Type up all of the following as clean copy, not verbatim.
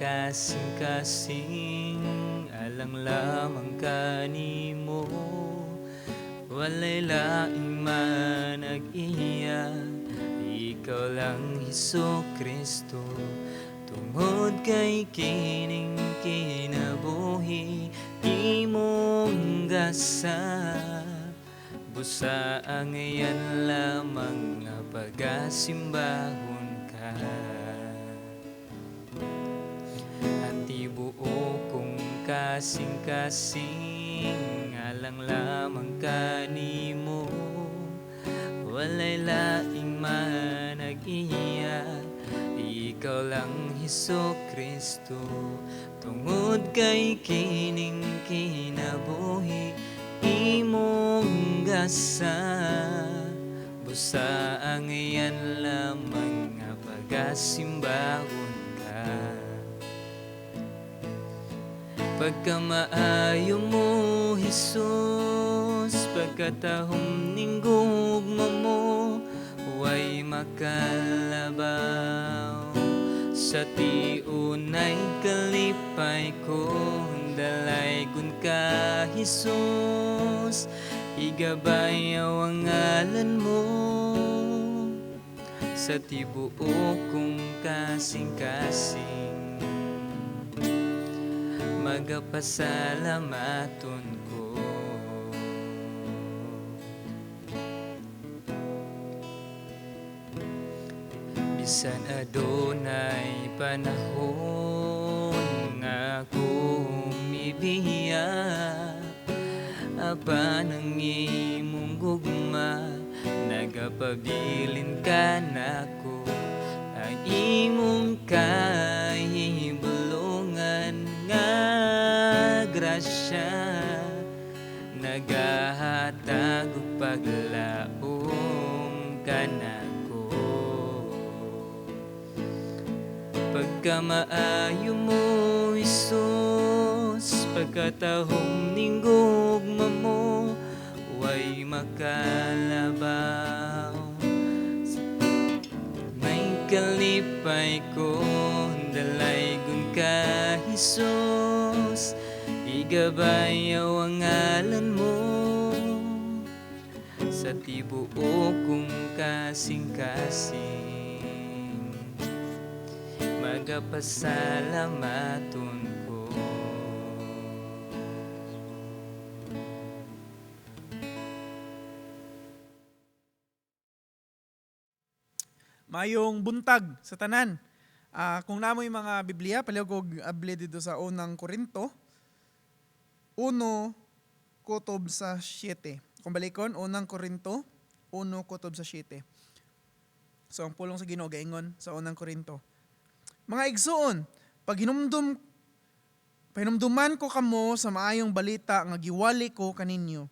Kasing-kasing alang lamang kanimo. Walay laing man iya, ikaw lang, Hesus Kristo. Tungod kay kining kinabuhi imong gasa, busa ang iyan lamang nga pagasimbahon ka. At tibuok kong kasing-kasing alang lamang kanimo. Walay laing man iya, ikaw lang, Hesus Kristo. Tungod kay kining kinabuhi imong gasa, busa ang iyan lamang nga pagasimbahon ka. Pagkamaayo mo, Hesus, pagkatahom ning gugma mo, way makalabaw. Sa tiunay kalipay ko, dalaygon ka, Hesus. Igabayaw ang ngalan mo sa tibuok kong kasing-kasing. Magapasalamaton ko. Bisan adunay panahon nga ako mibiya, apan ang imong gugma nagapabilin ka nako. Ang imong kahibulungan nga grasya nagahatag og paglaom kanako. Pagkamaayo mo, Hesus, pagkatahom ning gugma mo, way makalabaw. May kalipay ko, dalaygon ka, Hesus. Igabayaw ang ngalan mo sa tibuok kong kasing-kasing. Magapasalamaton ko. Mayong buntag sa tanan. Kung namoy mga Biblia, palihog og abli dito sa Unang Korinto, 1:7. Kung balikon, Unang Korinto, 1:7. So ang pulong sa Ginoo gaingon sa Unang Korinto. Mga igsuon, pahinumduman ko kamo sa maayong balita nga giwali ko kaninyo.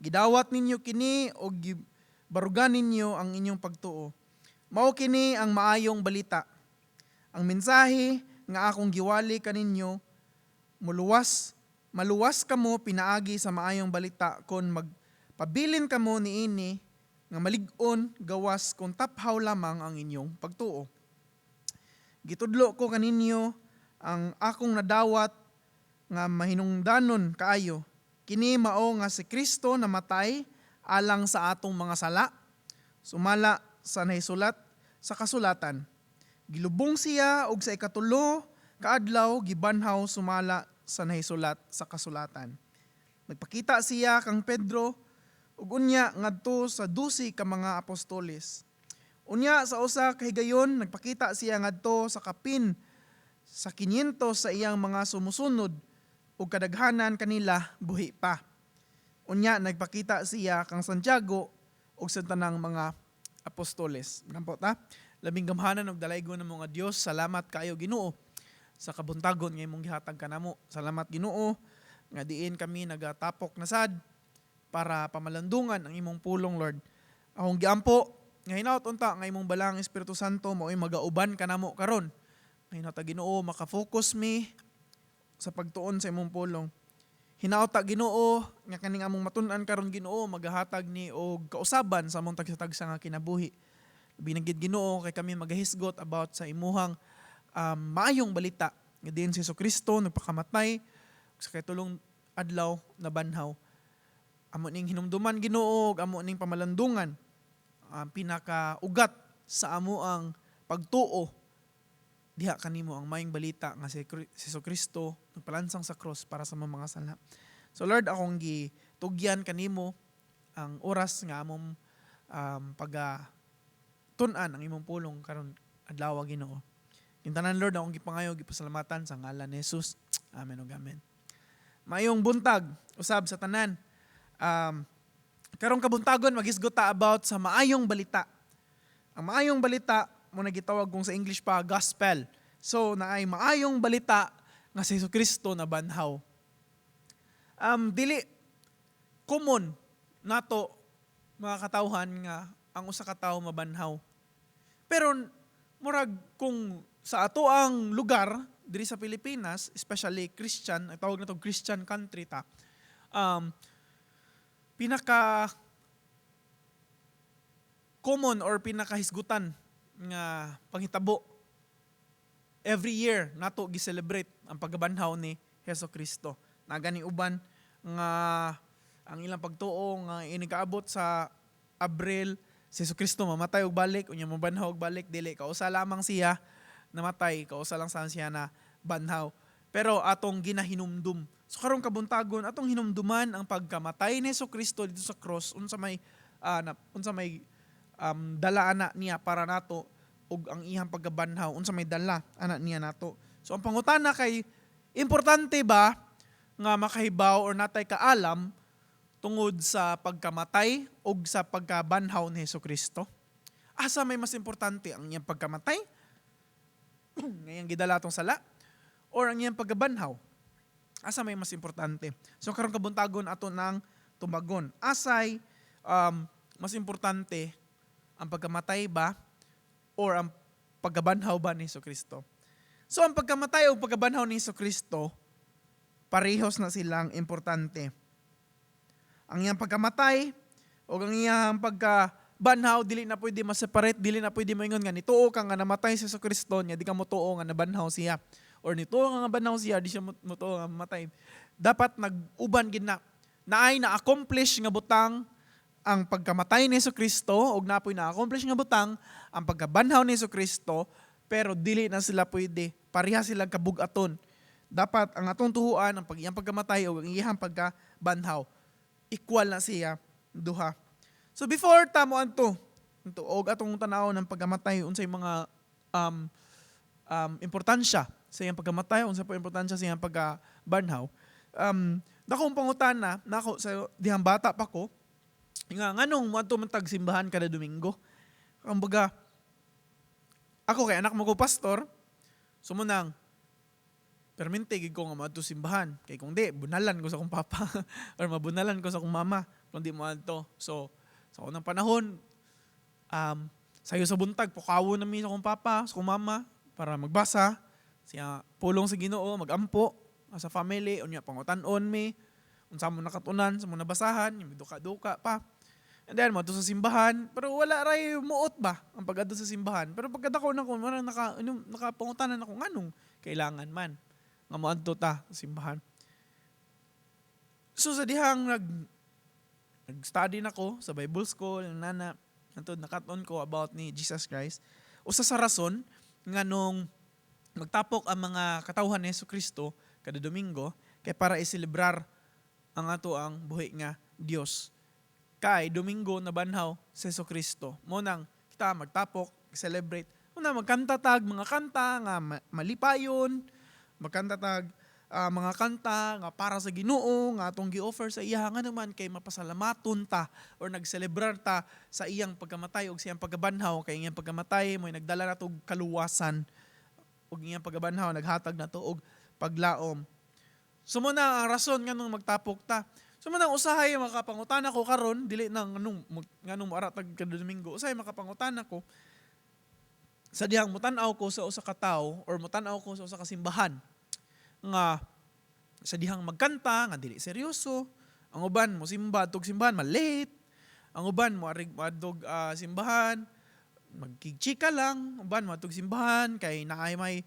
Gidawat ninyo kini og gibarugan ninyo ang inyong pagtuo. Mao kini ang maayong balita. Ang mensahe nga akong giwali kaninyo, maluwas kamo pinaagi sa maayong balita kon magpabilin kamo niini nga malig-on gawas kung taphaw lamang ang inyong pagtuo. Gitudlo ko kaninyo ang akong nadawat nga mahinungdanon kaayo. Kini mao nga si Kristo namatay alang sa atong mga sala, sumala sa nahisulat sa kasulatan. Gilubong siya og sa ikatulo kaadlaw gibanhaw sumala sa nahisulat sa kasulatan. Nagpakita siya kang Pedro ug unya ngadto sa 12 ka mga apostoles. Unya sa usa ka higayon nagpakita siya ngadto sa kapin sa 500 sa iyang mga sumusunod ug kadaghanan kanila buhi pa. Unya nagpakita siya kang Santiago ug sa tanang mga apostoles. Nampo ta? Labing gamhanan og dalaygon ng mga Dios, salamat kaayo, Ginoo, sa kabuntagon nga imong gihatag kanamo. Salamat, Ginoo, nga diin kami nagatapok na sad para pamalandungan ang imong pulong, Lord. Akong giampo nga hinaut unta nga imong balang Espiritu Santo mao'y magauban kanamo karon. Nga hinaut ta, Ginoo, maka-focus mi sa pagtuon sa imong pulong. Hinaut ta, Ginoo, nga kaning among matun-an karon, Ginoo, magahatag ni og kausaban sa among tagsa-tagsa nga kinabuhi. Labi na gid, Ginoo, kay kami magahisgot about sa imuhang maayong balita. Nga diin si Kristo nagpakamatay sa katulong adlaw nabanhaw. Amo ning hinumduman, Ginoo, amo ning pamalandungan ang pinaka-ugat sa amo ang pagtuo diha kanimo, ang maayong balita nga si Kristo nagpalansang sa cross para sa mga sala. So Lord, akong gitugyan kanimo ang oras nga among pag tun-an ang imong pulong karon adlaw, Ginoo. Kintanan, Lord, akong gipangayo, gipasalamatan sa ngalan ni Jesus. Amen ug amen. Maayong buntag usab sa tanan. Karong kabuntagon, maghisgot ta about sa maayong balita. Ang maayong balita mao na gitawag kung sa English pa, gospel. So naay maayong balita nga si Kristo nabanhaw. Dili common nato mga katawhan nga ang usa ka tawo mabanhaw. Pero murag kung sa ato ang lugar diri sa Pilipinas, especially Christian, ang tawag nato Christian country ta. Pinaka common or pinakahisgutan nga panghitabo, every year nato gi-celebrate ang pagkabanhaw ni Hesus Kristo. Nagani uban nga ang ilang pagtuo nga inikaabot sa Abril si Hesus Kristo mamatay og balik, unya mabanhaw og balik. Dili, kausa lamang siya namatay, kausa lang sa siya na banhaw. Pero atong ginahinumdum. So karong kabuntagon, atong hinumduman ang pagkamatay ni Hesus Kristo dito sa cross, unsa may dala ana niya para nato ug ang iyang pagkabanhaw, unsa may dala ana niya nato. So ang pangutana kay, importante ba nga makahibaw or natay kaalam tungod sa pagkamatay ug sa pagkabanhaw ni Hesus Kristo? Asa may mas importante, ang iyang pagkamatay nga iyang gidala atong sala or ang iyang pagkabanhaw? Asa may mas importante? So karong kabuntagon, ato nang tubagon. Asay mas importante, ang pagkamatay ba or ang pagkabanhaw ba ni Kristo? So ang pagkamatay o pagkabanhaw ni Kristo, parehos na silang importante. Ang iyang pagkamatay o ang iyang pagkabanhaw, dili na pwede ma-separate, dili na pwede maingon nga nituo ka nga namatay si Kristo niya, di ka motuo nga nabanhaw siya. Or nituo ka nga banhaw siya, di siya motuo nga mamatay. Dapat nag-uban gid na. Naay na-accomplish nga butang ang pagkamatay ni Kristo ug napoy na-accomplish nga butang ang pagkabanhaw ni Kristo, pero dili na sila pwede. Pareha sila kabugaton. Dapat ang atong tuhuan ang iyang pagkamatay o ang iyang pagkabanhaw. Equal na siya duha. So before ta mo anto og atong tanaw ng pagkamatay, unsay mga importansya sa iyang pagkamatay, unsa po importansya sa iyang pagkabanhaw. Dakong pangutana nako sa dihang bata pa ko nga nganong moadto man tag simbahan kada Domingo. Kumbaga ako kay anak mo ko pastor, so mao nang permente gid ko nga moadto simbahan kay kung di, bunalan ko sa akong papa or mabunalan ko sa akong mama kung di moadto. So sa unang panahon, sayo sa buntag, pukawon na mi sa akong papa, sa akong mama para magbasa siya pulong sa Ginoo, magampo sa family, unya pangutan-on mi unsa mo nakatunan sa mo nabasahan, yung duka-duka pa. And then moadto sa simbahan, pero wala ray muot ba ang pag-adto sa simbahan. Pero pagkadako na ko, wala naka ano, nakapangutanan ako nganong kailangan man nga moadto ta sa simbahan. So sa dihang nag-study na ko sa Bible school, nana, hantod nakat-on ko about ni Jesus Christ. Usa sa rason nga nung magtapok ang mga katawhan ni Hesus Kristo kada Domingo kay para iselebrar ang ato ang buhi nga Dios. Kay Domingo nabanhaw si Hesus Kristo. Mao nang kita magtapok, celebrate. Una, magkanta tag mga kanta nga malipayon, magkanta tag mga kanta nga para sa Ginoo nga atong gi-offer sa iya nga naman kay mapasalamaton ta or nagselebrar ta sa iyang pagkamatay ug sa iyang pagkabanhaw, kay iyang pagkamatay mo'y nagdala nato og kaluwasan ug iyang pagkabanhaw naghatag nato og paglaom. So mao na ang rason nganong magtapok ta. So mao nang usahay makapangutana ko karon, dili nang nganong moara tag kada Domingo, usahay makapangutana ko sa dihang mutan-aw ko sa usa ka tawo or mutan-aw ko sa usa ka simbahan nga sa dihang magkanta nga dili seryoso. Ang uban mo simba tug simbahan ma-late, ang uban mo arig moadtog simbahan magkigchika lang, uban mo tug simbahan kay naay may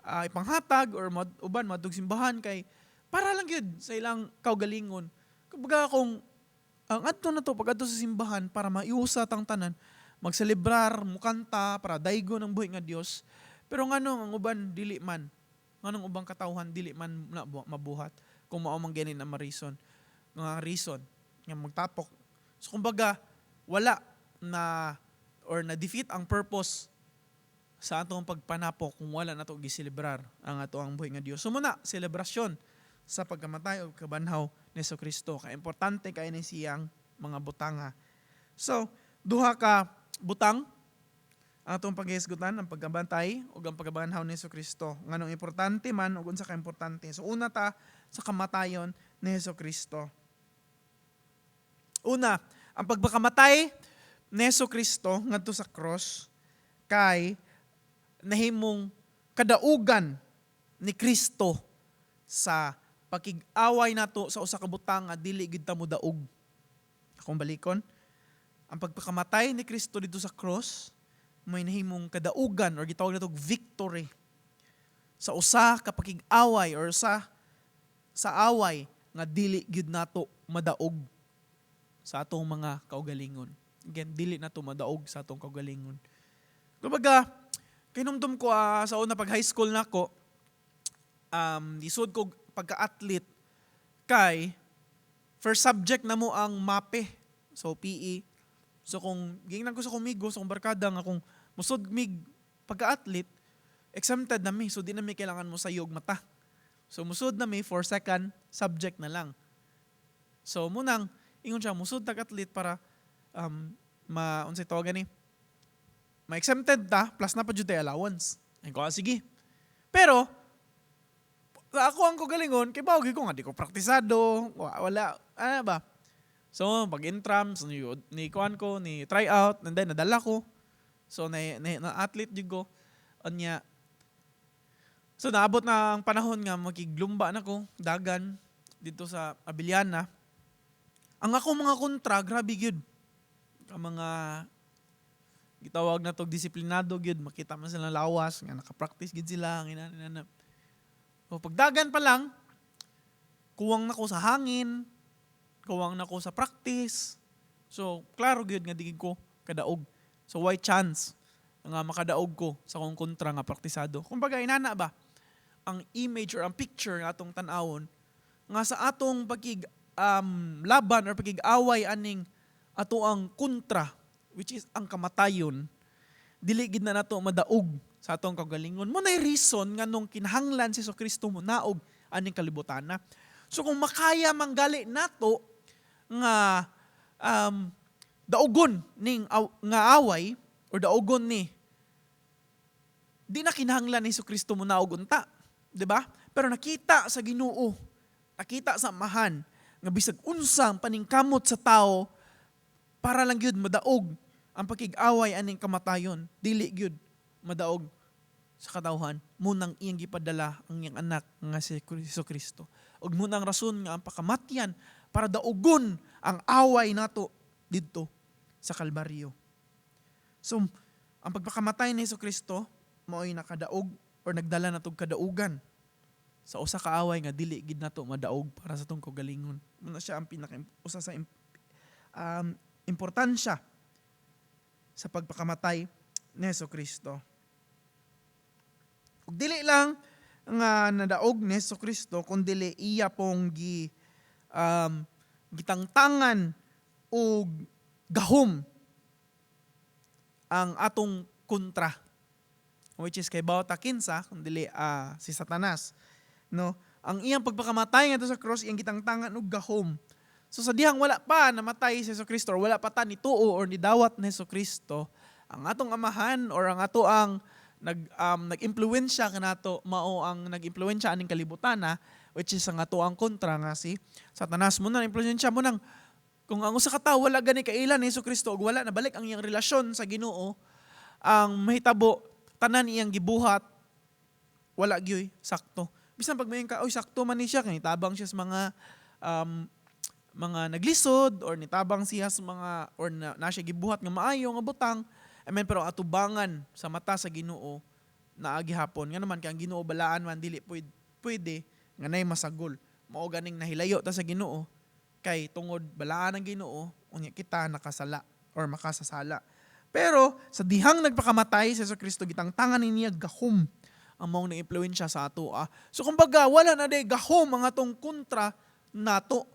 ipanghatag or uban moadtog simbahan kay para lang gyud sa ilang kaugalingon. Kumbaga kung ang adto na to pag adto sa simbahan para maiusa tang tanan, magselebrar, mukanta para daygon ang buhi nga Dios. Pero nganong ang uban dili man? Nganong ubang katawhan dili man na mabuhat kung mao man gani na ma-reason nga reason nga magtapok? So kumbaga wala na or na defeat ang purpose sa atong pagpanapok kung wala nato giselebrar ang ato ang buhi nga Dios. So muna, selebrasyon sa pagkamatay o kabanhaw ni Kristo. Kay importante kay ni siyang mga butanga. So, duha ka butang ang atong paghisgutan, ang pagkamatay ug ang pagkabanhaw ni Kristo. Nganong importante man ug unsa ka importante. So una ta sa kamatayon ni Kristo. Una, ang pagpakamatay ni Kristo ngadto sa cross kay nahimong kadaugan ni Kristo sa pakig-away nato sa usa ka butang nga dili gid ta modaog. Akong balikon, ang pagpakamatay ni Kristo dito sa cross may nahimong kadaugan or gitawag nato victory sa usa ka pakig-away or sa away nga dili gyud nato madaog sa atong mga kaugalingon. Again, dili nato madaog sa atong kaugalingon. Kumbaga, kinumdum ko sa una pag high school nako, lisod ko pagka-athlete kay first subject na mo ang MAPEH. So PE. So kung gingnan ko sa kumigo, sa kong barkada nga kung musod mig pagka-athlete, exempted na mi. So di na mi kailangan mo sayog mata. So musod na mi for second subject na lang. So munang ingon siya, musod tag athlete para ma unsay tawag gani, ma-exempted ta plus na pa jud tay allowance. Ay ko, "Ah, sige." Pero sa ako ang kaugalingon kay bawag ko nga di ko praktisado, wala ano ba. So pag intrams ni kuan ko ni try out and then nadala ko. So na athlete jud ko. Unya so naabot na ang panahon nga makiglumba na ko dagan dito sa Abellana. Ang ako mga kontra, grabe gyud. Ang mga gitawag na to disiplinado gyud, makita man sila lawas nga naka-practice gyud sila ang ina ina. O pagdagan pa lang, kuwang na ko sa hangin, kuwang na ko sa practice. So klaro gyud nga di gyud ko kadaog. So why chance nga makadaog ko sa akong kontra nga praktisado? Kumbaga inana ba ang image or ang picture nga atong tan-awon nga sa atong pagkig laban or pagkig-away aning ato ang kontra, which is ang kamatayon, dili gid na nato madaog sa atong kaugalingon. Mo nay reason nga nung kinahanglan si Kristo mo naog aning kalibutan na. So kung makaya manggali nato nga daugon ning nga away or daugon ni, di na kinahanglan ni Kristo mo naog unta, di ba? Pero nakita sa Ginoo, nakita sa Amahan nga bisag unsang paningkamot sa tao para lang gyud madaog ang pakig-away aning kamatayon, dili gyud madaog sa katawhan. Munang iyang gipadala ang iyang anak nga si Kristo. Ug munang rason nga ang pakamatyan para daugon ang away nato didto sa Kalbaryo. So, ang pagpakamatay ni Kristo mao'y nakadaog or nagdala natog kadaugan sa usa ka away nga dili gid nato madaog para sa atong kaugalingon. Muna siya ang pinaka usa sa importansya sa pagpakamatay ni Kristo. Ug dili lang nga nadaog ni Kristo kun dili iya pong gitangtangan og gahom ang atong kontra, which is kay bawat kinsa kung dili si Satanas, no? Ang iyang pagpakamatay ngadto sa cross, iyang gitangtangan og gahom. So sa dihang wala pa namatay si Kristo or wala pa ta ni tuo or ni dawat ni Kristo, ang atong amahan or ang ato ang nag-impluwensya kanato mao ang nag-impluwensya aning kalibutan na, which is ang ato ang kontra nga si Satanas. Mo na impluwensya mo nang kung ang usa ka tawo wala gani kaila ni Kristo ug wala nabalik ang iyang relasyon sa Ginoo, ang mahitabo, tanan iyang gibuhat wala gyoy sakto. Bisan pag mayon ka, "Oy, sakto man ni siya kay tabang siya sa mga naglisod or nitabang siya sa mga or na siya gibuhat nga maayo nga butang," I mean, pero atubangan sa mata sa Ginoo Naa gihapon. Nga naman kay ang Ginoo balaan man, dili pwede, pwede nga nay masagol. Mao ganing nahilayo ta sa Ginoo kay tungod balaan ang Ginoo, unya kita nakasala or makasasala. Pero sa dihang nagpakamatay si Hesus Kristo, gitangtangan ni niya gahom ang maong nang-impluwensya sa ato. So kumbaga wala na day gahom ang atong kontra nato.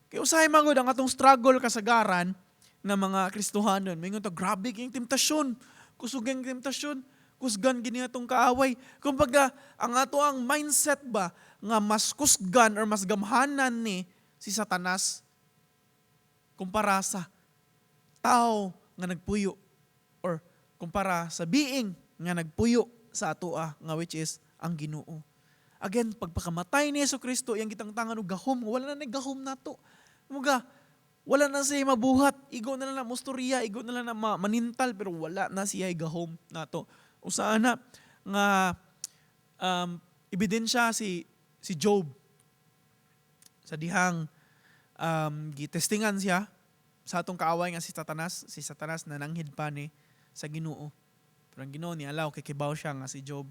Kay usahay man gud ang atong struggle kasagaran ng mga Kristohanon. Mingon ta, "Grabe kayong temptasyon. Kusog ang temptasyon. Kusgan gini atong kaaway." Kumbaga, ang ato ang mindset ba nga mas kusgan or mas gamhanan ni si Satanas kumpara sa tao nga nagpuyo or kumpara sa being nga nagpuyo sa atoa nga which is ang Ginoo. Again, pagpakamatay ni Hesus Kristo, iyang gitangtangan og gahom, wala na gahom nato. Kumbaga, wala na siya mabuhat, igo na lang na mustorya, igo na lang na manintal, pero wala na siya gahom nato. Usa na nga ebidensya si Job sa dihang gitestingan siya sa atong kaaway nga si Satanas, si Satanas na nanghid pa ni sa Ginoo. Pero ang Ginoo ni allow kay kibaw siya nga si Job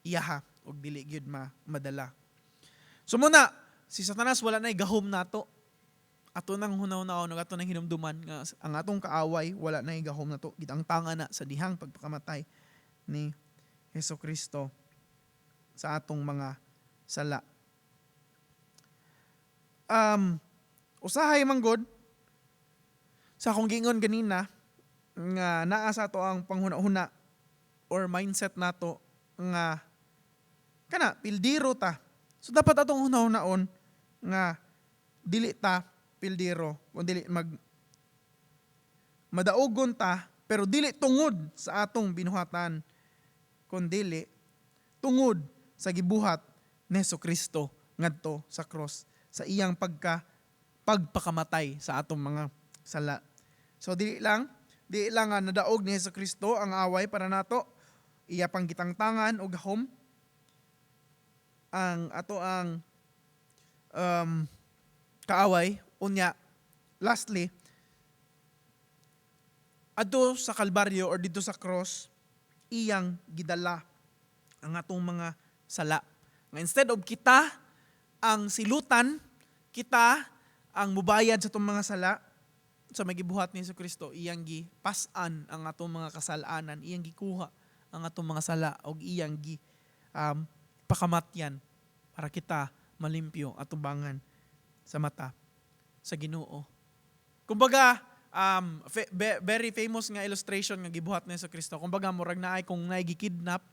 iyaha og dili gyud madala. So muna si Satanas wala na gahom nato. Ato nang hunaw-hunaon ug ato nang hinumduman nga ang atong kaaway wala na gahom nato. Gitangtanga na sa dihang pagpakamatay ni Hesus Kristo sa atong mga sala. Usahay man gud sa akong giingon ganina nga naa sa ato ang panghuna-huna or mindset nato nga kana pildiro ta. So dapat atong hunahunahon nga dili ta pildiro kung dili mag madaugon ta, pero dili tungod sa atong binuhatan kun dili tungod sa gibuhat ni Kristo ngadto sa cross sa iyang pagpakamatay sa atong mga sala. So dili lang nga nadaog ni Hesus Kristo ang away para nato, iya pang gitangtangan og gahom ang ato ang kaaway. Unya lastly, adto sa Kalbaryo or dito sa cross, iyang gidala ang atong mga sala. Nga instead of kita ang silutan, kita ang mubayad sa atong mga sala, sa may gibuhat ni Kristo, iyang gipas-an ang atong mga kasalanan, iyang gikuha ang atong mga sala og iyang gi pakamatyan para kita malimpyo atubangan sa mata sa Ginoo. Kumbaga, very famous nga illustration nga gibuhat ni Kristo. Kumbaga, murag naay kung naay gikidnap,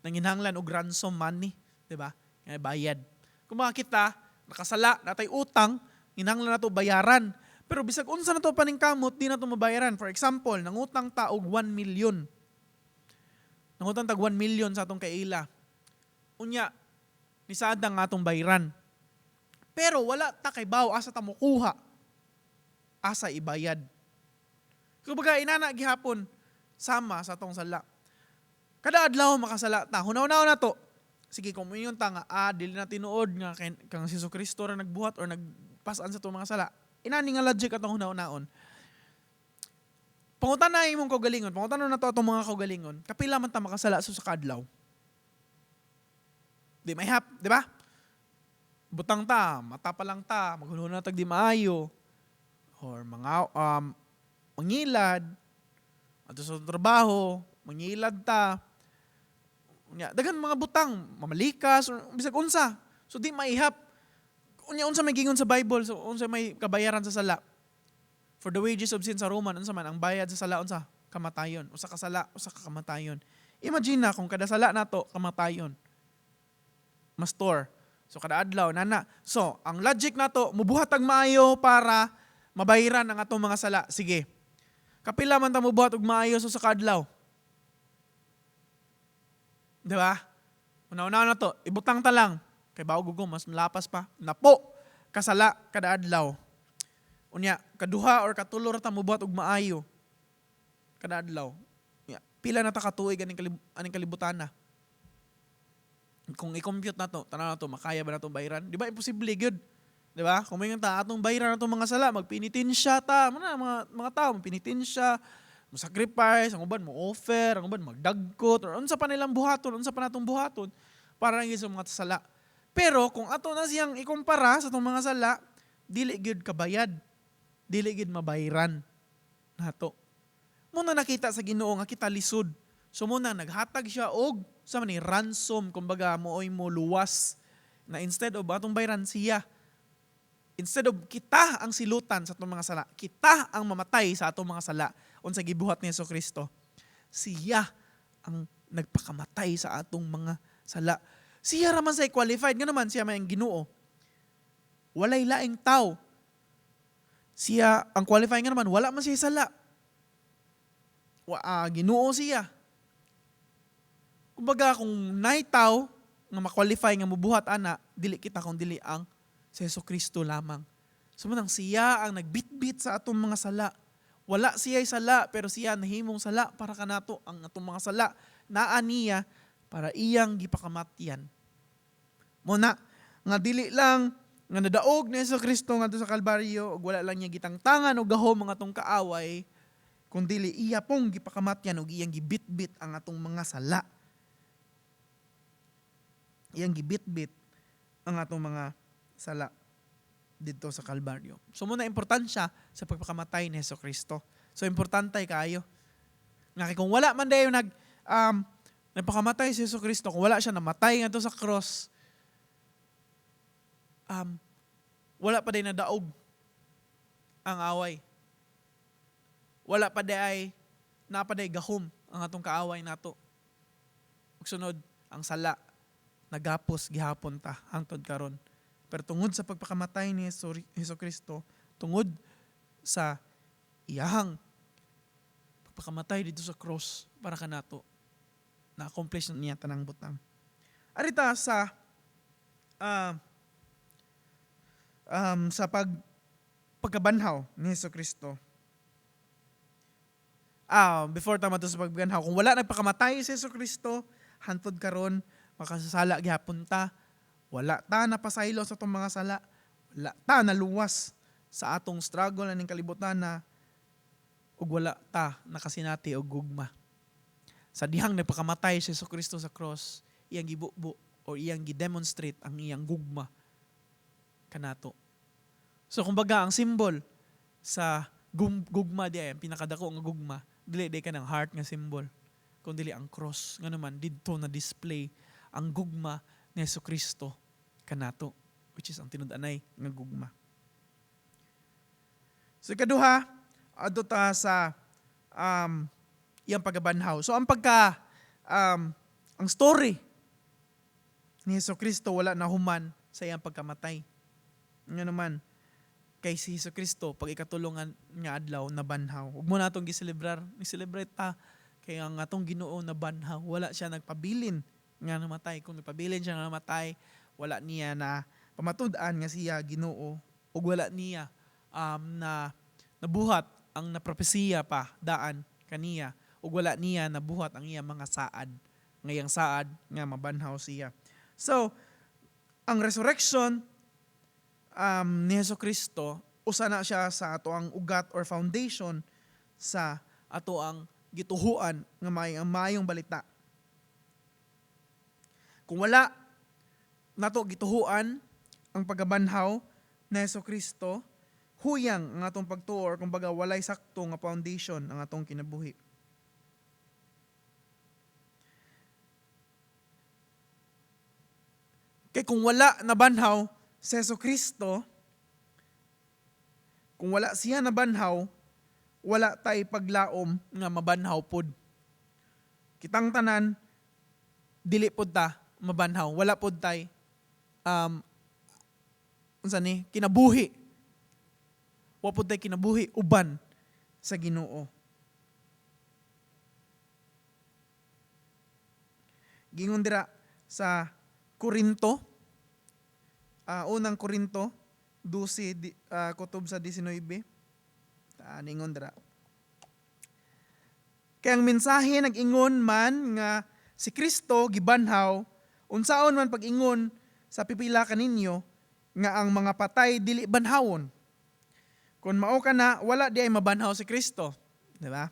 nanginhanglan og ransom money, di ba? Nga bayad. Kumbaga kita, nakasala, natay utang, kinahanglan nato bayaran. Pero bisag unsa na to paningkamot, di na to mabayaran. For example, nangutang ta og 1 million. Nangutang tag 1 million sa atong kaila. Unya, nisaad ang atong bayaran. Pero wala ta kay baw asa ta mokuha. Asa ibayad. Kumbaga inana gihapon sama sa atong sala. Kada adlaw makasala ta. Hunaw-hunaw na to. Sige, kung moingon ta nga dili na tinuod nga kang si Kristo ra nagbuhat or nagpasan sa atong mga sala. Inani nga logic atong hunaw-hunaon. Pangutana imong kaugalingon, pangutana na to atong mga kaugalingon, kapila man ta makasala sa kadlaw? Di mahap, di ba? Butang ta, mata pa lang ta, maghunahuna tag di maayo, or mga mangilad, adto sa trabaho, mangilad ta. Unya, daghan mga butang, mamalikas, or bisag unsa. So di maihap. Unya, unsa may gingon sa Bible, so unsa may kabayaran sa sala? For the wages of sin sa Roman, unsa man ang bayad sa sala, unsa? Kamatayon. Usa ka sala, usa ka kamatayon. Imagine na kung kada sala nato kamatayon. Mastor. So kada adlaw nana. So ang logic nato, mubuhat ang maayo para mabayaran ang atong mga sala. Sige. Kapila man ta mubuhat og maayo so sa kadlaw? Di ba? Una-una na to, ibutang ta lang. Kay bago gugo, mas malapas pa. Napo, kasala kada adlaw. Unya, kaduha or katulo ra ta mubuhat og maayo kada adlaw. Unya, pila na ta katuig aning kalibutan na? Kung i-compute na to, tanaw na to, makaya ba na itong bayaran? Di ba imposible gyud? Di ba? Kung may ta atong bayaran atong mga sala, magpinitensya ta, mga tao, magpinitensya, Mo sacrifice, ang uban mo offer, ang uban magdagkot, or unsa pa nilang buhaton, unsa pa natong buhaton para lang sa mga sala. Pero kung ato na siyang ikumpara sa atong mga sala, dili gyud kabayad. Dili gyud mabayran nato. Muna nakita sa Ginoo nga kita lisod. So muna naghatag siya og sa man ni ransom, kumbaga mooy mo luwas na instead of atong bayran siya. Instead of kita ang silutan sa atong mga sala, kita ang mamatay sa atong mga sala unsa gibuhat ni Hesus Kristo. Siya ang nagpakamatay sa atong mga sala. Siya ra man say qualified nga naman siya may ang Ginoo. Walay laing tao. Siya ang qualified nga naman wala man siya sala. Ginoo siya. Kumbaga kung nay tao nga ma-qualify nga mobuhat ana, dili kita kung dili ang si Hesus Kristo lamang. So munang siya ang nagbitbit sa atong mga sala. Wala siya sala, pero siya nahimong sala para kanato ang atong mga sala. Naa niya para iyang gipakamatyan. Muna, nga dili lang nga nadaog ni Hesus Kristo ngadto sa Kalbaryo ug wala lang niya gitangtangan og gahom ang atong kaaway, kun dili iya pong gipakamatyan ug iyang gibitbit ang atong mga sala. Iyang gibitbit ang atong mga sala didto sa Kalbaryo. So muna importansya sa pagpakamatay ni Hesus Kristo. So importante kaayo. Nga kay kung wala man dayon nagpakamatay si Hesus Kristo, kung wala siya namatay ngadto sa cross, wala pa day nadaog ang away. Wala pa day naa pa day gahom ang atong kaaway nato. Ug sunod ang sala nagapos gihapon ta hangtod karon. Pero tungod sa pagpakamatay ni Hesus Kristo, tungod sa iyahang pagpakamatay dito sa cross para kanato, na-accomplish na niya tanang butang. Arita sa sa pagkabanhaw ni Hesus Kristo. Before ta madto sa pagbanhaw, kung wala nagpakamatay si Hesus Kristo, hantod karon makasasala gihapon ta, wala ta napasaylo sa atong mga sala, wala ta naluwas sa atong struggle aning kalibutan na, ug wala ta nakasinati og gugma. Sa dihang nagpakamatay si Hesus Kristo sa cross, iyang gibubo o iyang gidemonstrate ang iyang gugma kanato. So kumbaga ang symbol sa gugma di ay ang pinakadako nga gugma, dili di ka ng heart nga symbol, kun dili ang cross. Nga naman didto na display ang gugma ni Hesus Kristo kanato, which is ang tinud-anay nga gugma. So ikaduha, adto ta sa iyang pagkabanhaw. So ang pagka ang story ni Hesus Kristo wala nahuman sa iyang pagkamatay. Nga naman kay si Hesus Kristo pag ikatulungan nga adlaw nabanhaw. Ug mo na atong giselebrar, ni-celebrate ta kay ang atong Ginoo nabanhaw. Wala siya nagpabilin nga namatay. Kung nagpabilin siya nga namatay, wala niya na pamatud-an nga siya Ginoo ug wala niya na nabuhat ang napropesiya pa daan kaniya ug wala niya nabuhat ang iya mga saad, ngayang saad nga mabanhaw siya. So ang resurrection ni Hesus Kristo usa na siya sa ato ang ugat or foundation sa ato ang gituhuan nga may ang maayong balita. Kung wala nato gituhuan ang pagkabanhaw ni Hesus Kristo, huyang ang atong pagtuo or kumbaga walay sakto nga foundation ang atong kinabuhi. Kay kung wala nabanhaw si Hesus Kristo, kung wala siya nabanhaw, wala tay paglaom nga mabanhaw pod. Kitang tanan, dili pod ta mabanhaw. Wala pod tay unsa ni kinabuhi. Wa pod tay kinabuhi uban sa Ginoo. Gingon dira sa Korinto, unang Korinto 12 kutob sa 19. Ningon dira. Kaya ang mensahe nag-ingon man nga si Kristo gibanhaw, unsaon man pag-ingon sa pipila kaninyo nga ang mga patay dili banhawon. Kung mao ka na, wala di ay mabanhaw si Kristo. Di ba?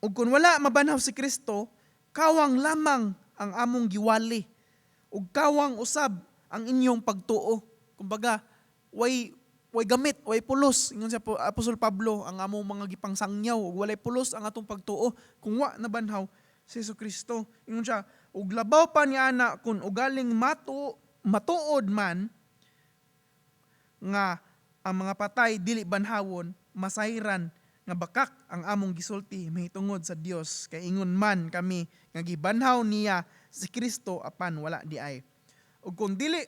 Ug kung wala mabanhaw si Kristo, kawang lamang ang among giwali ug kawang usab ang inyong pagtuo. Kumbaga, way gamit, way pulos. Ingon si Apostol Pablo, ang among mga gipangsangyaw ug walay pulos ang atong pagtuo kung wa nabanhaw si Hesus Kristo. Ingon siya, ug labaw pa niya ana kung ugaling matuod man nga ang mga patay dili banhawon, masayran nga bakak ang among gisulti mahitungod sa Dios, kay ingon man kami nga gibanhaw niya si Kristo apan wala di ay. Ug kung dili,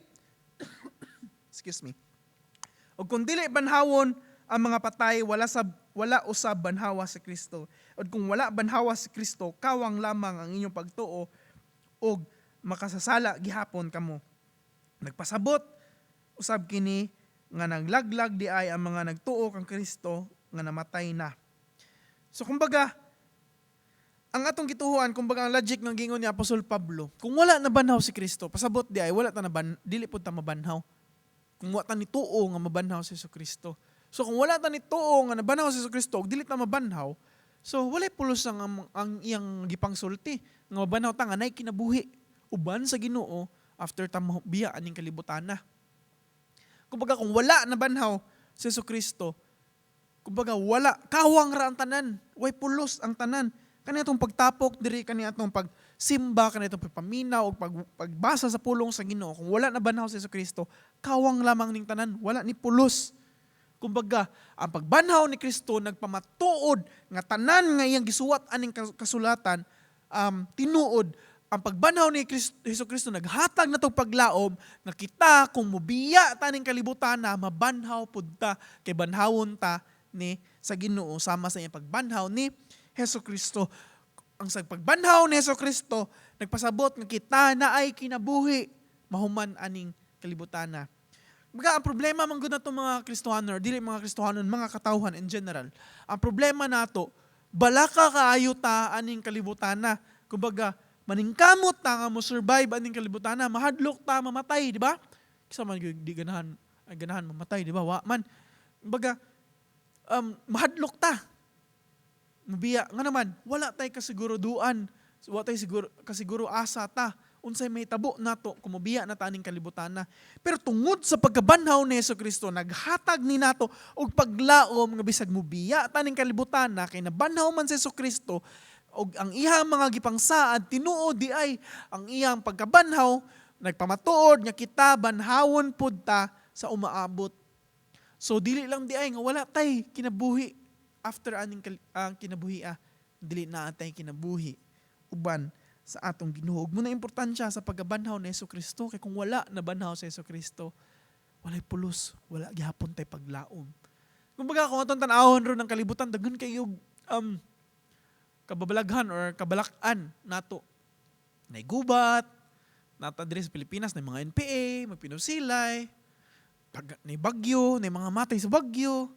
excuse me. Ug kung dili banhawon ang mga patay, wala usab banhawa si Kristo. Ug kung wala banhawa si Kristo, kawang lamang ang inyong pagtuo ug makasasala gihapon kamo. Nagpasabot usab kini nga naglaglag di ay ang mga nagtuo kang Kristo nga namatay na. So kumbaga, ang atong gituhuan, kumbaga ang logic ng gingon ni Apostol Pablo, kung wala na banhaw si Kristo, pasabot di ay wala ta na ban, dili pud ta mabanhaw. Kung wa ta nituo nga mabanhaw si Kristo. So kung wala ta nituo nga nabanhaw si Kristo ug dili ta mabanhaw, so walay pulos ang iyang gipangsulti nga mabanhaw ta nga nay kinabuhi uban sa Ginoo after ta biya aning kalibutan na. Kumbaga kung wala nabanhaw si Kristo, kumbaga wala, kawang ra ang tanan, way pulos ang tanan. Kani atong pagtapok diri, kani atong pagsimba, kani atong pagpaminaw og pagbasa sa pulong sa Ginoo, kung wala nabanhaw si Kristo, kawang lamang ning tanan, wala ni pulos. Kumbaga, ang pagbanhaw ni Kristo nagpamatuod nga tanan nga iyang gisuwat aning kasulatan, tinuod. Ang pagbanhaw ni Hesus Kristo naghatag natong paglaom nga kita kung mubiya taning kalibutan na mabanhaw pud ta, kay banhawon ta ni sa Ginoo sama sa iyang pagbanhaw ni Hesus Kristo. Ang sa pagbanhaw ni Hesus Kristo nagpasabot nga kita na ay kinabuhi mahuman aning kalibutan na. Kumbaga, ang problema man gud nato mga Kristohanon, or dili mga Kristohanon, mga katawhan in general. Ang problema nato, balaka kaayo ta aning kalibutan na. Kumbaga, maningkamot ta nga mo survive aning kalibutan na, mahadlok ta mamatay, di ba? Kisa man gyud di ganahan, ay ganahan mamatay, di ba? Wa man. Kumbaga, mahadlok ta. Mubiya nga naman, wala tay kasiguruduan, wala tay siguro kasiguro asa ta unsay may tabo nato kung mobiya na ta aning kalibutan na. Pero tungod sa pagkabanhaw ni Hesus Kristo, naghatag ni nato og paglaom nga bisag mobiya ta aning kalibutan na, kay nabanhaw man si Hesus Kristo og ang iyang mga gipangsaad tinuod di ay ang iyang pagkabanhaw nagpamatuod nga kita banhawon pud ta sa umaabot. So dili lang di ay nga wala tay kinabuhi after aning ang kinabuhi, dili na atay kinabuhi uban sa atong Ginoo. Ug mao na importansya sa pagkabanhaw ni Hesus Kristo, kay kung wala nabanhaw sa Hesus Kristo, walay pulos, wala gihapon tay paglaom. Kumbaga kung atong tan-awon ron ng kalibutan, daghan kayo kababalaghan or kabalak-an nato. Nay gubat, nata diri sa Pilipinas, nay mga NPA, magpinusilay, pag, nay bagyo, nay mga matay sa bagyo,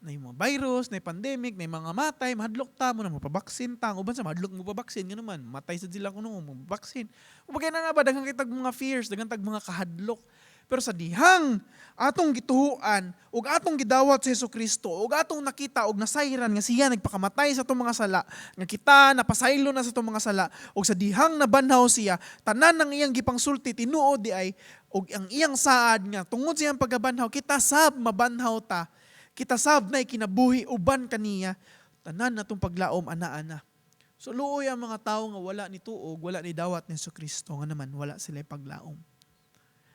nay mga virus, nay pandemic, nay mga matay, mahadlok ta mo na mapabaksin ta. Ang uban sa mahadlok mo pabaksin, nga naman, matay sa sila kuno mo mapabaksin. Kumbaga na na ba, daghan kitag mga fears, daghan tag mga kahadlok. Pero sa dihang atong gituhuan ug atong gidawat sa Hesus Kristo ug atong nakita ug nasayran nga siya nagpakamatay sa atong mga sala, nga kita napasaylo na sa atong mga sala, ug sa dihang nabanhaw siya, tanan ng iyang gipangsulti tinuod di ay, ug ang iyang saad nga tungod sa iyang pagkabanhaw kita sab mabanhaw ta, kita sab na kinabuhi uban kaniya, tanan natong paglaom ana-ana. So luoy ang mga tawo nga wala ni tuog, wala ni dawat ni Hesus Kristo, nga naman wala sila paglaom.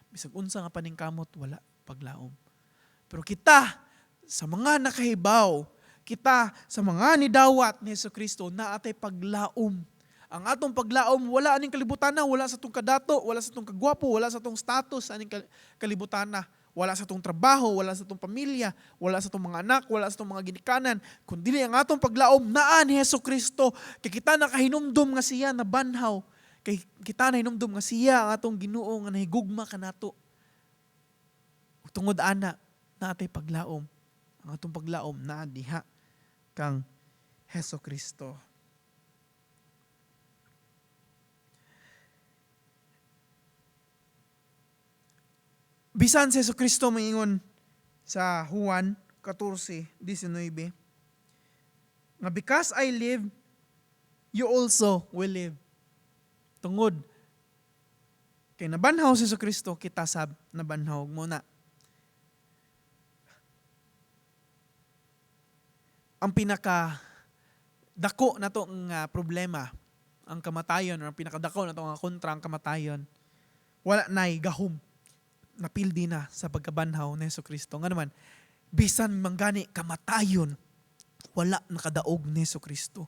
Bisag unsa nga paningkamot, wala paglaom. Pero kita, sa mga nakahibaw, kita sa mga nidawat ni Hesus Kristo, naatay paglaom. Ang atong paglaom, wala aning kalibutan na, wala sa atong kadato, wala sa atong kagwapo, wala sa atong status aning kalibutan na. Wala sa atong trabaho, wala sa atong pamilya, wala sa atong mga anak, wala sa atong mga ginikanan. Kundili ang atong paglaom naa ni Hesus Kristo. Kay kita nakahinumdum nga siya nabanhaw. Kay kita nahinumdum nga siya ang atong Ginoo nga nahigugma kanato. Ug tungod ana, naatay paglaom. Ang atong paglaom naa diha kang Hesus Kristo. Bisan si Hesus Kristo maingon sa Juan 14:19 nga because I live, you also will live. Tungod kay nabanhaw si Kristo, kita sab nabanhaw muna. Ang pinaka dako nato nga problema ang kamatayon, or ang pinakadako nato nga kontra ang kamatayon, wala nay gahom, napildi na sa pagkabanhaw ni Kristo. Nga naman, bisan manggani kamatayon, wala nakadaog ni Kristo.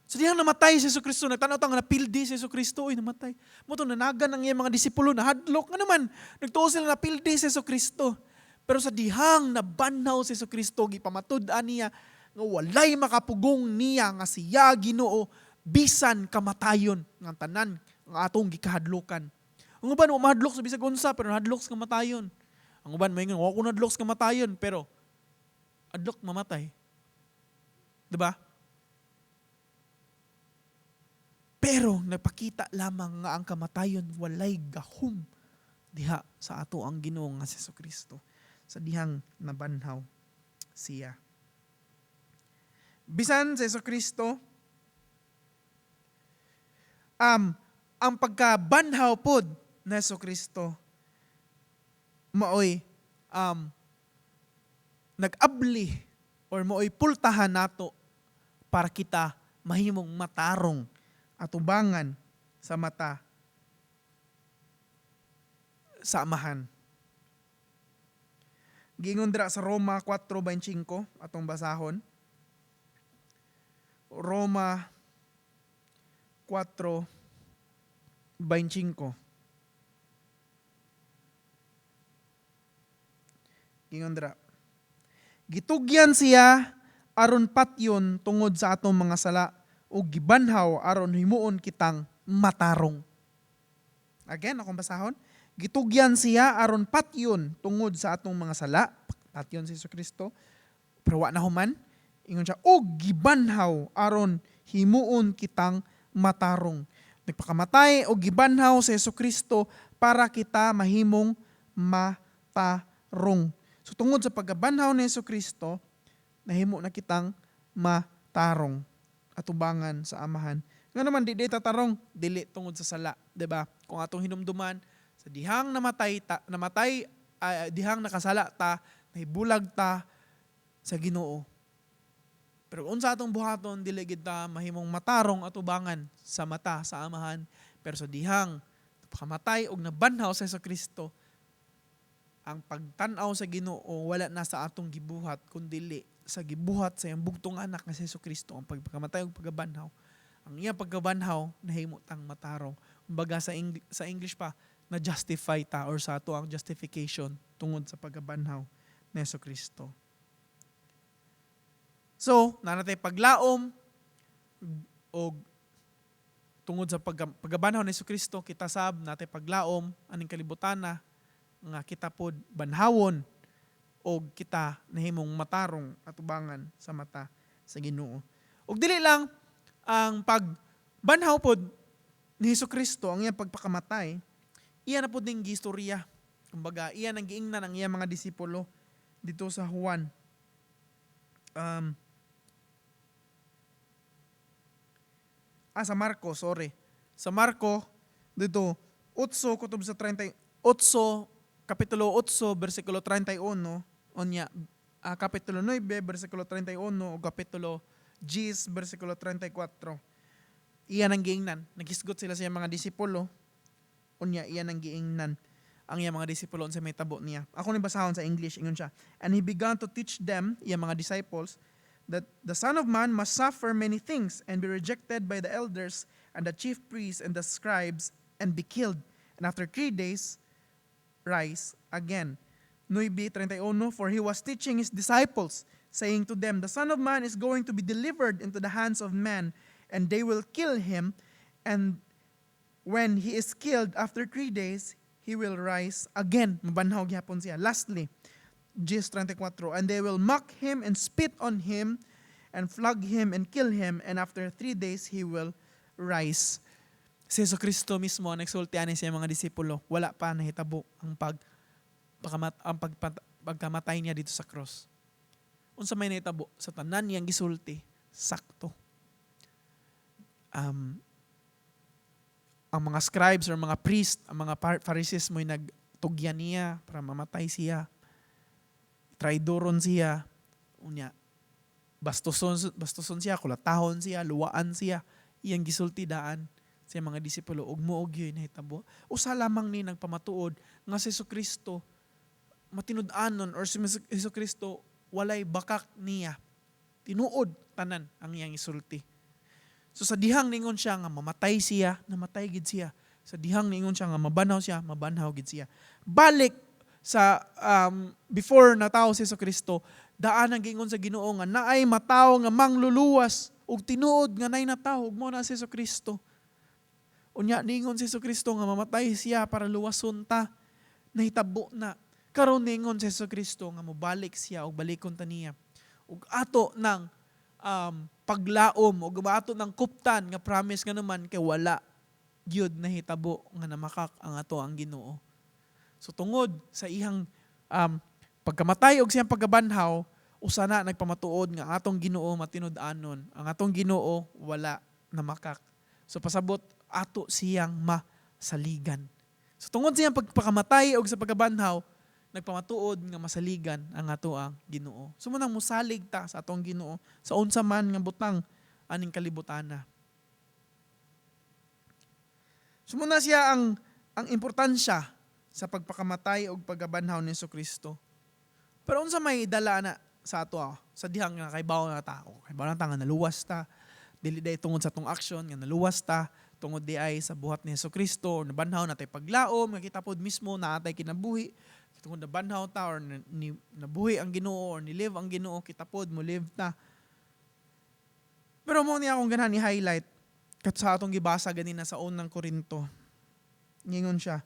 So dihang namatay si Kristo, nagtanaw ta nga napildi si Kristo, oy, namatay. Mao to nanagan ang iyang mga disipulo, nahadlok. Nga naman, nagtuo sila napildi si Kristo. Pero sa dihang nabanhaw si Kristo, gipamatud-an niya nga walay makapugong niya nga siya Ginoo, bisan kamatayon nga tanan nga atong gikahadlokan. Ang uban wa mahadlok sa bisag unsa, pero nahadlok sa kamatayon. Ang uban moingon, wa ko nahadlok sa kamatayon, pero adlok mamatay. Diba? Pero nagpakita lamang nga ang kamatayon walay gahom diha sa ato ang Ginoo nga si Kristo sa dihang nabanhaw siya. Bisan si Kristo, ang pagkabanhaw pod ni Kristo maoy nag-abli or maoy pultahan nato para kita mahimong matarong atubangan sa mata sa Amahan. Giingon dira sa Roma 4:25, atong basahon. Roma 4:25. Giingon dira. Gitugyan siya aron patyon tungod sa atong mga sala ug gibanhaw aron himuon kitang matarong. Again, akong basahon. Gitugyan siya aron patyon tungod sa atong mga sala. Patyon si Kristo. Pero wa na human. Ingon siya, og gibanhaw aron himuon kitang matarong. Nagpakamatay og gibanhaw si Kristo para kita mahimong matarong. So tungod sa pagkabanhaw ni Kristo, nahimo na kitang matarong atubangan sa Amahan. Nga naman di tatarong, dili tungod sa sala, 'di ba? Kung atong hinumduman sa dihang namatay ta, namatay dihang nakasala ta, nahibulag ta sa Ginoo. Pero unsa atong buhaton, dili gid ta mahimong matarong atubangan sa mata sa Amahan. Pero sa dihang pakamatay og nabanhaw sa Kristo, ang pagtan-aw sa Ginoo wala na sa atong gibuhat kundili sa gibuhat sa iyang bugtong anak nga si Kristo, ang pagpakamatay ug pagkabanhaw. Ang iyang pagkabanhaw nahimo tang matarong. Kumbaga sa English pa, na justify ta or sa ato ang justification tungod sa pagkabanhaw ni Kristo. So, naa natay paglaom og tungod sa pagkabanhaw ni Kristo, kita sab natay paglaom aning kalibutan na nga kita pod banhawon og kita nahimong matarong atubangan sa mata sa Ginoo. Og dili lang ang pagbanhaw pod ni Kristo, ang iyang pagpakamatay, iya na pod ning gistorya. Kumbaga, iya nang giingnan ang iyang mga disipulo dito sa Juan. Sa Marco, sorry. Sa Marco, dito, 8 kutob sa 38, Kapitulo 8, versikulo 31, unya, Kapitulo 9, versikulo 31, o Kapitulo 10, versikulo 34. Iya nang giingnan. Naghisgot sila sa iyang mga disipulo. Unya, iya nang giingnan ang iyang mga disipulo unsa may tabo niya. Ako ni basahon sa English, ingon siya. "And he began to teach them," iyang mga disciples, "that the Son of Man must suffer many things and be rejected by the elders and the chief priests and the scribes and be killed. And after 3 days, rise again." 9:31, "For he was teaching his disciples, saying to them, 'The Son of Man is going to be delivered into the hands of men, and they will kill him. And when he is killed, after 3 days, he will rise again.'" Mabanhaw gyapon siya. Lastly, 10:34, "And they will mock him and spit on him and flog him and kill him, and after 3 days he will rise." Si Jesu Kristo mismo ang nagsulti ani sa iyang mga disipulo. Wala pa nahitabo ang pagkamatay niya dito sa cross. Unsa may nahitabo sa tanan niyang gisulti, sakto. Ang mga scribes or mga priest, ang mga Pharisees mo'y nagtugyan niya para mamatay siya. Traidoron siya. Unya, bastuson, bastuson siya, kulatahon siya, luwaan siya. Iyang gisulti daan sa mga disipulo ug mao gyud nahitabo. Usa lamang ni nagpamatuod nga si Kristo matinud-anon or si Hesus Kristo walay bakak niya. Tinuod tanan ang iyang isulti. So sa dihang ningon siya nga mamatay siya, namatay gid siya. Sa dihang ningon siya nga mabanhaw siya, mabanhaw gid siya. Balik sa before natawo si Kristo, daan ang gingon sa Ginoo nga naay matawo nga mangluluwas ug tinuod nga naay natawo ug mao na si Kristo. Unya ningon si Kristo nga mamatay siya para luwason ta. Nahitabo na. Karon ningon si Kristo nga mobalik siya ug balikon ta niya. Ug ato ng paglaom ug ato ng kuptan nga promise nga naman kay wala gyud nahitabo nga namakak ang ato ang Ginoo. So tungod sa iyang pagkamatay og siyang pagkabanhaw, usa na nagpamatuod nga atong Ginoo matinud-anon. Ang atong Ginoo wala namakak. So pasabot ato siyang masaligan. So tungod siyang pagpakamatay og sa pagkabanhaw, nagpamatuod nga masaligan ang ato ang Ginoo. So munang musalig ta sa atong Ginoo sa unsa man nga butang aning kalibutana. So muna siya ang importansya sa pagpakamatay og pagkabanhaw ni Kristo. Pero unsa may dala na sa ato ah, sa dihang nga kaybaw na ta, kaybaw na ta nga naluwas ta, dili day tungod sa atong aksyon nga naluwas ta, tungod di ay sa buhat ni Kristo or nabanhaw natay paglaom nga kita pod mismo naatay kinabuhi tungod nabanhaw ta or ni, nabuhi ang Ginoo or ni live ang Ginoo, kita pod mo live ta. Pero mo niya akong ganahan ni highlight kat sa atong gibasa ganina sa Unang Korinto. Ngingon siya,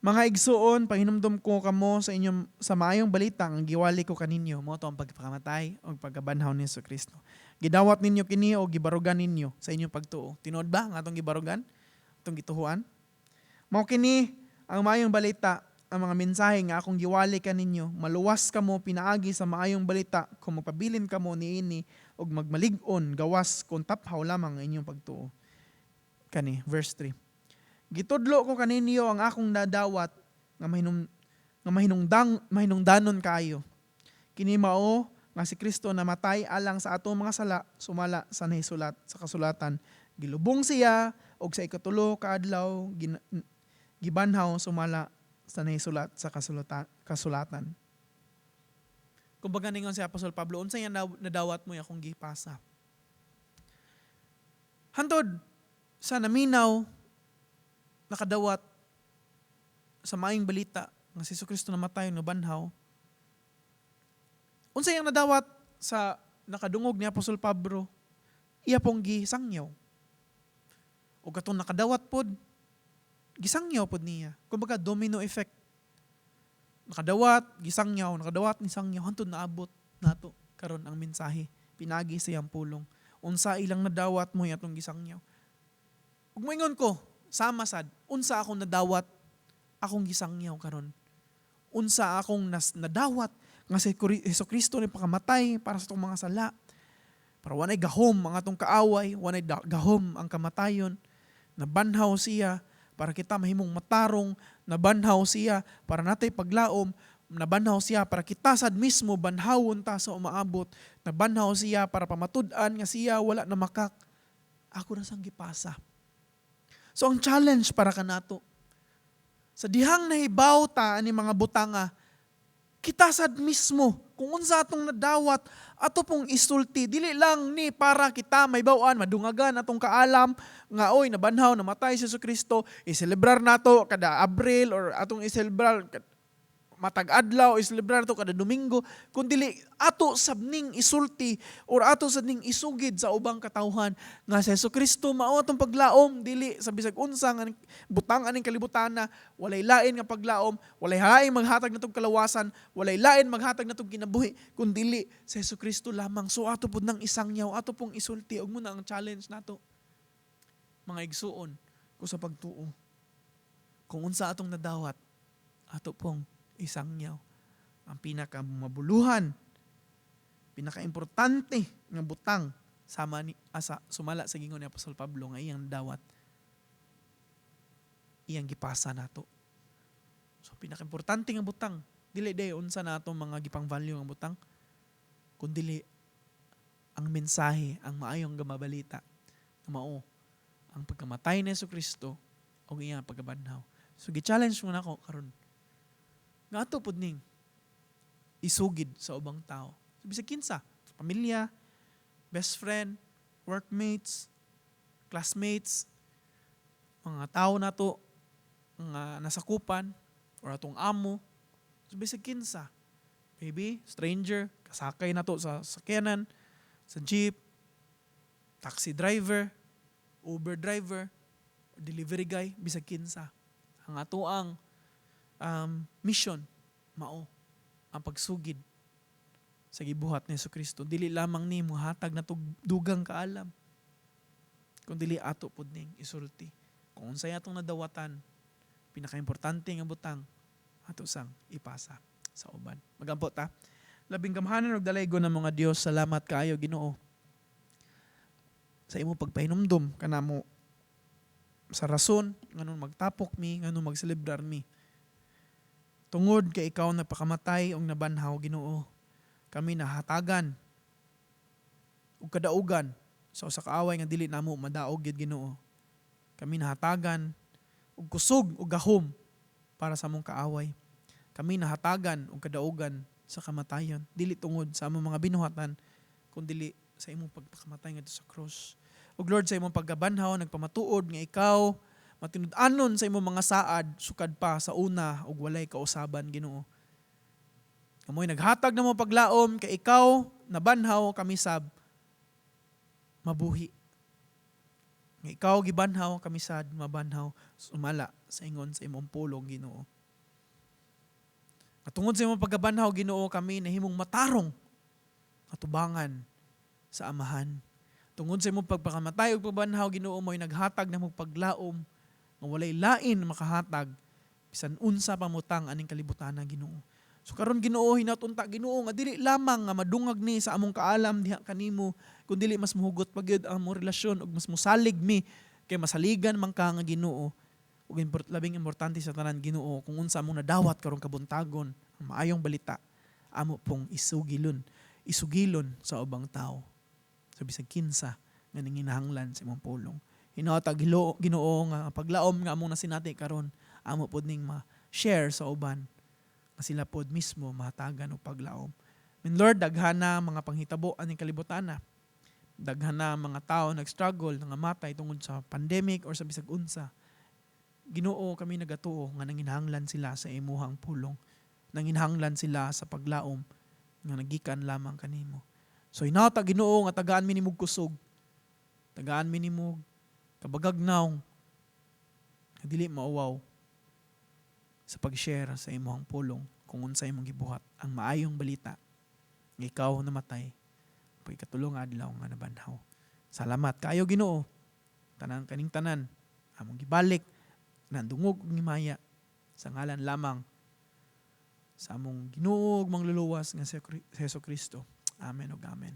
"Mga igsuon, pahinumdum ko kamo sa inyong sa maayong balita ang giwali ko kaninyo, mao to ang pagpakamatay ug pagkabanhaw ni Kristo. Gidawat ninyo kini o gibarugan ninyo sa inyong pagtuo." Tinuod ba nga atong gibarugan? Atong gituhuan? "Mao kini ang maayong balita, ang mga mensahe nga akong giwali kaninyo. Maluwas kamo pinaagi sa maayong balita kung magpabilin kamo niini ug magmalig-on gawas kung taphaw lamang ang inyong pagtuo." Kani, verse 3. "Gitudlo ko kaninyo ang akong nadawat nga mahinungdang mahinungdanon kaayo. Kini mao nga si Kristo namatay alang sa atong mga sala sumala sa nahisulat sa kasulatan. Gilubong siya og sa ikatulo ka adlaw gibanhaw sumala sa nahisulat sa kasulatan." Kumbaga ningon si Apostol Pablo, unsa yan nadawat mo akong gipasa? Hantod sa naminaw, nakadawat sa maayong balita nga si Kristo namatay, nabanhaw. Unsa yang nadawat sa nakadungog ni Apostol Pablo, iya pong gisangyaw. O katong nakadawat pod, gisangyaw pod niya. Kumbaga domino effect. Nakadawat, gisangyaw, nakadawat, nisangyaw, hantod naabot nato karon ang mensahe pinagi sa iyang pulong. Unsa ilang nadawat mo atong gisangyaw. Ug moingon ko, sama sad, unsa akong nadawat akong gisangyaw karon? Unsa akong nadawat nga si Hesus Kristo ni pakamatay para sa atong mga sala? Para wanay gahom ang atong kaaway, wanay gahom ang kamatayon. Nabanhaw siya para kita mahimong matarong, nabanhaw siya para natay paglaom, nabanhaw siya para kita sad mismo banhawon ta sa umaabot, nabanhaw siya para pamatud-an nga siya wala na makak. Ako na sang gipasa. So ang challenge para kanato, sa dihang nahibaw ta ani mga butanga, kita sad mismo, kung unsa atong nadawat, ato pong isulti, dili lang ni para kita mahibaw-an, madungagan atong kaalam nga oy nabanhaw, namatay si Kristo, iselebrar nato kada Abril or atong iselebrar matag adlaw, iselebrar to kada Domingo, kun dili ato sab ning isulti or ato sad ning isugid sa ubang katawhan nga si Kristo mao atong paglaom, dili sa bisag unsa nga butang aning kalibutana. Walay lain nga paglaom, walay lain maghatag natong kalawasan, walay lain maghatag natong kinabuhi kun dili sa Kristo lamang. So ato pud nang isangyaw, ato pong isulti, ug muna ang challenge nato, mga igsuon ko sa pagtuo, kung unsa atong nadawat, ato pong isangyaw. Ang pinakamabuluhan, pinakaimportante nga butang sa Sama ni asa sumala sa gingon ni Apostol Pablo nga iyang dawat, iyang gipasa nato. So pinakaimportante nga butang dili day unsa na atong mga gipang value nga butang, kundili ang mensahe, ang maayong mabalita nga mao ang pagkamatay ni Kristo ug iyang pagkabanhaw. So gi-challenge mo nako karon nga ato pud ning isugid sa ubang tao. So, bisag kinsa, pamilya, best friend, workmates, classmates, mga tao nato nga nasakupan or atong amo, so bisag kinsa. Maybe stranger, kasakay nato sa sakyanan, sa jeep, taxi driver, Uber driver, delivery guy, bisag kinsa. Ang atoang mission mao ang pagsugid sa gibuhat ni Kristo. Dili lamang ni mohatag na dugang kaalam, kun dili ato pud ning isulti. Kung unsay atong nadawatan, pinakaimportante nga butang ato sang ipasa sa uban. Magampo ta. Labing gamhanan ug dalaygon ng mga Dios, salamat kaayo, Ginoo, sa imong pagpahinumdom kanamo sa rason nganong magtapok mi, nganong magselebrar mi. Tungod kay ikaw nagpakamatay ug nabanhaw, Ginoo, kami nahatagan ug kadaugan sa usa ka away nga dili namo madaog gyud, Ginoo. Kami nahatagan ug kusog ug gahom para sa among kaaway. Kami nahatagan og kadaugan sa kamatayon dili tungod sa among mga binuhatan, kundi sa imong pagpakamatay ngadto sa cross. Ug Lord, sa imong pagkabanhaw nagpamatuod nga ikaw matinud-anon sa imong mga saad sukad pa sa una ug walay kausaban, Ginoo. Kamoy naghatag namo paglaom kay ikaw nabanhaw, kami sab mabuhi. Nga ikaw gibanhaw, kami sad mabanhaw sumala sa ingon sa imong pulong, Ginoo. At tungod sa imong pagkabanhaw, Ginoo, kami nahimong matarong atubangan sa Amahan. Tungod sa imong pagpakamatay ug pagbanhaw, Ginoo, mo'y naghatag namo paglaom nga walay lain makahatag bisan unsa pa butang aning kalibutan, Ginoo. So karon, Ginoo, hinaot unta, Ginoo, nga dili lamang nga madungag ni sa among kaalam diha kanimo, kun dili mas muhugot pa gyud ang among relasyon ug mas musalig mi kay masaligan man ka nga Ginoo. Ug labing importante sa tanan, Ginoo, kung unsa among nadawat karong kabuntagon, ang maayong balita, amo pong isugilon sa ubang tao. So bisag kinsa nga nanginahanglan sa imong pulong. Hinaot Ginoo nga paglaom nga among nasinati karon, amo pod ning ma-share sa uban nga sila pod mismo mahatagan og paglaom. Min Lord, daghan na mga panghitabo aning kalibutan na. Daghan na mga tao nag-struggle, nangamatay tungod sa pandemic or sa bisag unsa. Ginoo, kami nagatuo nga nanginahanglan sila sa imuhang pulong. Nanginahanglan sila sa paglaom nga nagikan lamang kanimo. So hinaot, Ginoo, nga tagaan mi nimog kusog. Tagaan mi nimog kabagagnaw nga dili mauwaw sa pag-share sa imuhang pulong kung unsa imong gibuhat, ang maayong balita nga ikaw namatay, pagkatulong adlaw nga nabanhaw. Salamat kaayo, Ginoo. Tanan kaning tanan among gibalik nandungog ug himaya sa ngalan lamang sa among Ginoo ug Mangluluwas nga si Jesu Kristo. Amen ug amen.